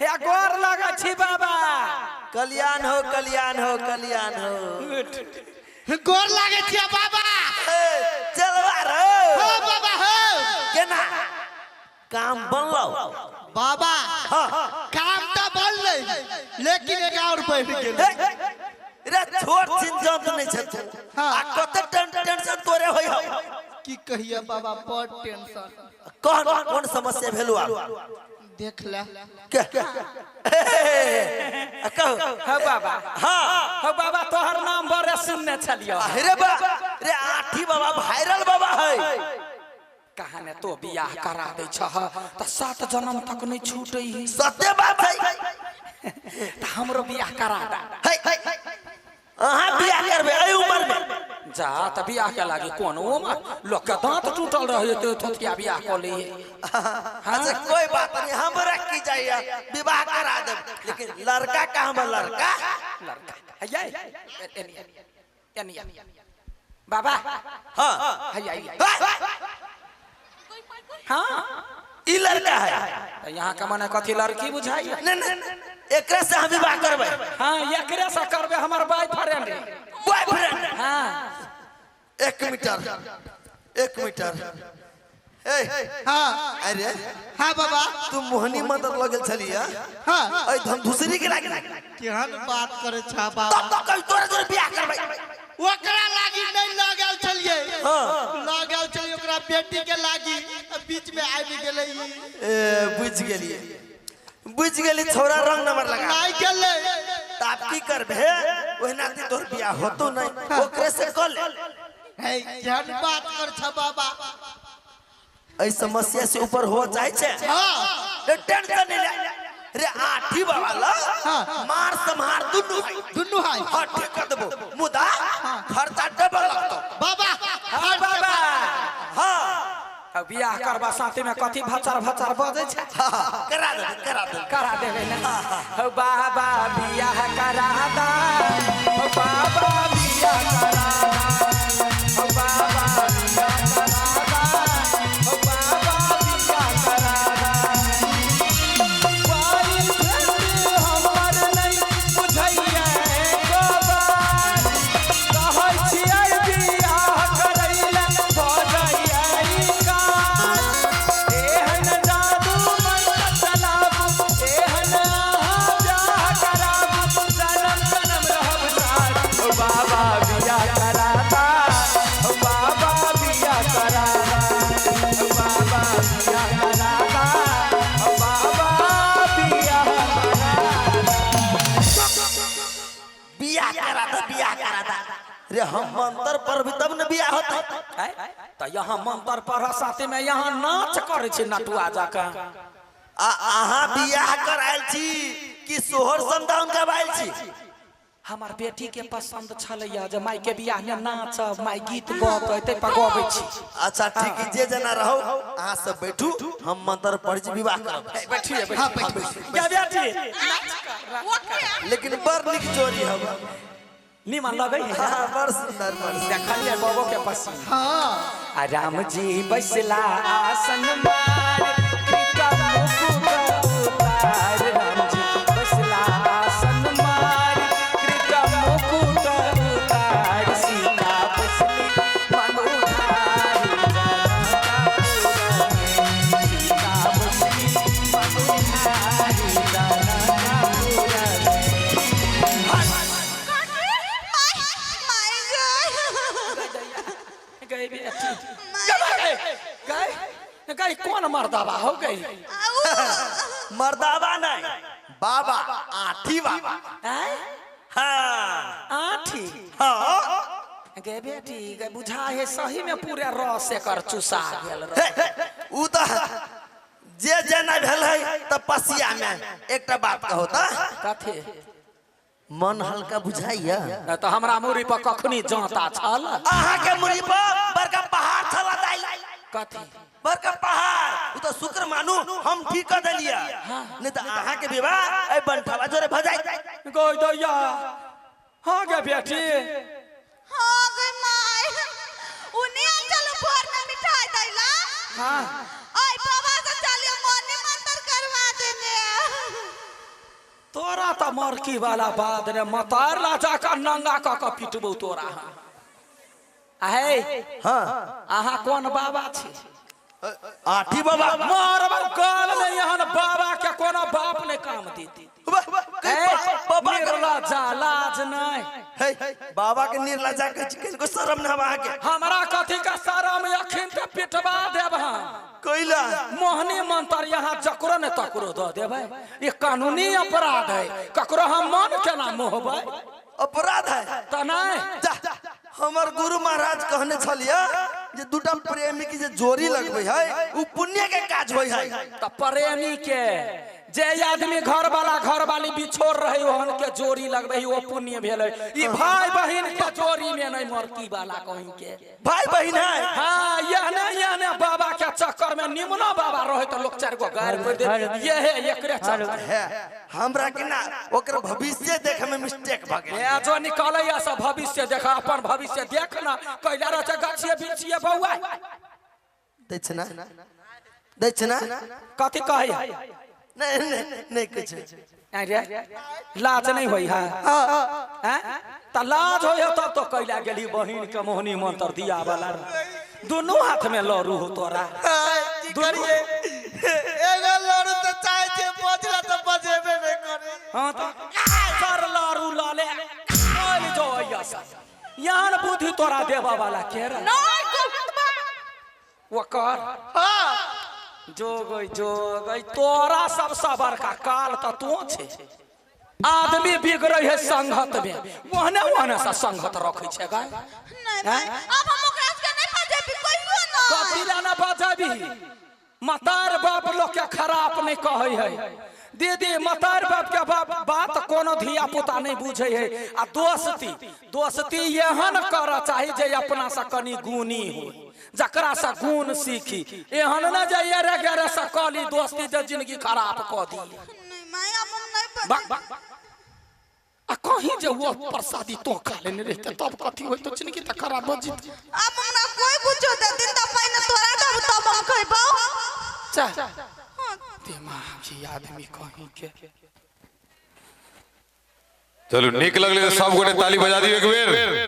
हे गोर लगै छी बाबा। कल्याण हो, कल्याण हो, कल्याण हो। गोर लागे छिया बाबा। ए, चलवा रे। हो बाबा हो। केना काम बनलो? बाबा हाँ। काम तो बनलै, लेकिन एक और बढ़ गेल। हे, रे छोट छिन जंत नहीं छै तू। हाँ। आ कते टेंशन तोरे होय हो। की कहिए बाबा, बड़ टेंशन। कौन कौन समस्या भेलु आब? देख ले। के? ए, कहो। हो बाबा। हाँ। हो बाबा, तोहर नाम बड़े सुनने छलियो। अरे बा रे, आठी बाबा वायरल बाबा है। कहा ने तो बियाह करा दै छह त 7 जन्म तक नहीं छूटै है। सत्य बात है। त हमरो बियाह करा दा। है, अहाँ बियाह करबे एहि उम्र में? जा त बियाह के लागी कोन उम्र, लोग के दांत टूटल रहे तो थोथिया बियाह क ले। अच्छा कोई बात नहीं, हमरा की जाइए विवाह करा देब, लेकिन लड़का का हम लड़का लड़का है एनिया बाबा। हाँ। है हाँ, ई लड़का है। त यहाँ के मने कथी लड़की बुझाइए? नहीं नहीं, एकरे से हम विवाह करबे। हाँ, एकरे से करबे, हमर बॉयफ्रेंड। बॉयफ्रेंड? हाँ। 1 मीटर, 1 मीटर। ए हाँ। अरे। हाँ बाबा। तू मोहनी मंत्र लगल छलिया? हाँ। ऐ धम दूसरी के लागे। केहन बात करे छा तब बाबा। तो कभी तोरे जोरे बियाह करबै। ओकरा लागी नहीं लगल छलिए। हाँ। लगल छलिए ओकरा बेटी के लागी, बीच में आबि गेलै ई। ए बुझ गेलिए, बुझ गेली, छोरा रंग नंबर लगा नहीं गेलै। त आप की करबे, ओहिना ते तोर बियाह होतो नहीं, ओकरे से कर ले। है केहन बात कर छा बाबा। एहि समस्या से ऊपर हो चाहे छे? हाँ। रे टेंशन नहीं ले रे, आठी बाबा ला। हाँ। मार संहार दुनू है। दुनू है। हाँ ठीक कर देबो, मुदा खर्चा डबल लगतो। बाबा। हाँ बाबा। हाँ। अब बियाह करबा साथी में कथी भचर भचर बजै छै? हाँ, करा देबे, करा देबे। करा देबे ने। हो बाबा बियाह करा दा, हो बाबा बियाह करा दा, हो बाबा बियाह करा दा, हो बाबा बियाह करा दा। बॉयफ्रेंड हमर नहीं बुझैया एको बात, कहै छियै बियाह करैला भऽ जाइया ई काज। एहन जादू मंत्र चलाबू, एहन अहाँ बियाह कराबू, जनम जनम रहब साथ। ओ बाबा बियाह करा दा, ओ बाबा बियाह करा दा, ओ बाबा बियाह करा दा, ओ बाबा बियाह करा दा। बियाह करा दा, बियाह करा दा। रे हम मंत्र पर भी तब न बियाह होता। त यहाँ मंत्र पढ़ साथे में यहाँ नाच करे छै नटुआ जकाँ। आ अहाँ बियाह करायल छी कि सोहर समदाउन गवायल छी? हमर बेटी के पसंद छलैया जे माई के बियाह में नाचब, माई गीत गौतै, तै पर गबै छी। अच्छा ठीक है, जे जना रहो अहाँ सब बैठू, हम मंत्र पढ़ छी विवाह करब। बैठिए। हाँ, बैठिए। बैठू। जा बेटी। लेकिन बड़ नीक जोड़ी हब। निमन लगै है। हाँ, बड़ सुंदर, बड़ सुंदर। देखलिए बाबो के पसंद। हाँ। आ राम जी बैसला आसन मार, कृपा मुकुट उतार। राम जी बैसला आसन मार, कृपा मुकुट उतार। सीता बैसली मनुहारी जनकपुर में, सीता बैसली मनुहारी जनकपुर में। गई बेटी, गई गई गई। कौन मर्दावा हो गई? मर्दावा नहीं बाबा, आठी बाबा। आँय? हाँ। आठी? हाँ। गे बेटी गे, बुझा है सही में पूरे रस एकर चुसा गेल रहे। हे, उ तो जे जेना भेल है तपस्या में। एकटा बात कहो त। कथी? मन हल्का बुझाइया? नहीं तो हमरा मुरी पर कखनी जाता छल। अहाँ के मुरी पर बड़का पहाड़ छला दाई। कथी? बड़का पहाड़। उ तो शुक्र मानू हम ठीक कर देलिया, नहीं तो अहाँ के विवाह ए बंठवा जोरे भ जाई। गई दैया, हाँ गे बेटी। हाँ गई माय, उन्हीं चलो भोर में मिठाई दैला। हाँ। ओए बाबा से चलियो मोने मंत्र करवा देने। तोरा तऽ मरकी वाला बात रे मतार ला जाकर नंगा कऽ कऽ पिटबौ तोरा हम। आहे हाँ अहाँ कोन बाबा छी आठी बाबा मारब गाल नहीं एहन बाबा के कोनो बाप ने काम देती बाबा के निर्लज्जा लाज नहीं हे बाबा के निर्लज्जा के किनको शर्म ना आवा के हमरा कथी का शरम अखिन ते पिटवा देब हम कोइला मोहनी मंत्र यहाँ जकरो ने तकरो दऽ देबै ई कानूनी अपराध है ककरो हम मन केना मोहबै अपराध है तऽ नहि जा हमर गुरु महाराज कहने छलिए जे दूटा प्रेमी के जे जोड़ी लगबै है उ पुण्य के काज होय है तऽ प्रेमी के जे आदमी घर वाला घर वाली बिछोड़ रहे ओहन के जोड़ी लगबै ओ पुण्य भेलै ई भाई बहिन के जोड़ी में नहीं मरकी वाला कहीं के भाई बहिन है हाँ यहने यहने बाबा के चक्कर में निमनो बाबा रहे तो लोग चार गो गारि पड़ दे ये है एकरे चक्कर है हमरा के ना ओकर भविष्य देखे में मिस्टेक भ गेल ए जो निकलैया सब भविष्य देख अपन भविष्य देख ना कैला रह छै गाछिए बिरछिए बौआ दै छै ना दै छै ना कथी कहै नहीं नहीं नहीं कुछ आँय रे लाज नहीं होई है हैं त लाज होई है तब तो कैला गेली बहिन के मोहनी मंत्र दिया वाला दुनू हाथ में लड़ू हो तोरा की करिए एगो लड़ू तो चाहे छे बजला तो बजेबे नहीं करे हाँ तो सर लड़ू लले चल जो अइया यहाँ बुद्धि तोरा देवा वाला के रे नहीं गलत बा ओकर हाँ जो गई जो गई तोरा सबसे बड़का काल तो तू छे आदमी बिगड़े है संगत में ओहने ओहने से संगत रखे छे गाय नहीं माय अब हम ओकरा के नहीं बजेबी कहियो ना कथी ला ना बजाबी मतार बाप लोग के खराब नहीं कहै है दीदी मतार बाप के बाप बात कोनो धिया पुता नहीं बुझे है आ दोस्ती दोस्ती एहन कर चाही जे अपना से कनी गुणी हो जकरा से गुण सीखी एहन न जे एरे गेरे से कली दोस्ती जे जिंदगी खराब कऽ दी नहीं माय अब हम नहीं बा- बजेबी आ कहीं जे वो प्रसादी तो खा लेने रहते तब कथी होई तो जिंदगी त खराब हो जीत अब हमरा कोई कुछो दे दिन त पहिने तोरा देब तब हम खइबौ चा हाँ, दिमागी आदमी कहीं के चलू नीक लगलै तऽ सब गोटे ताली बजा दियौ एक बेर।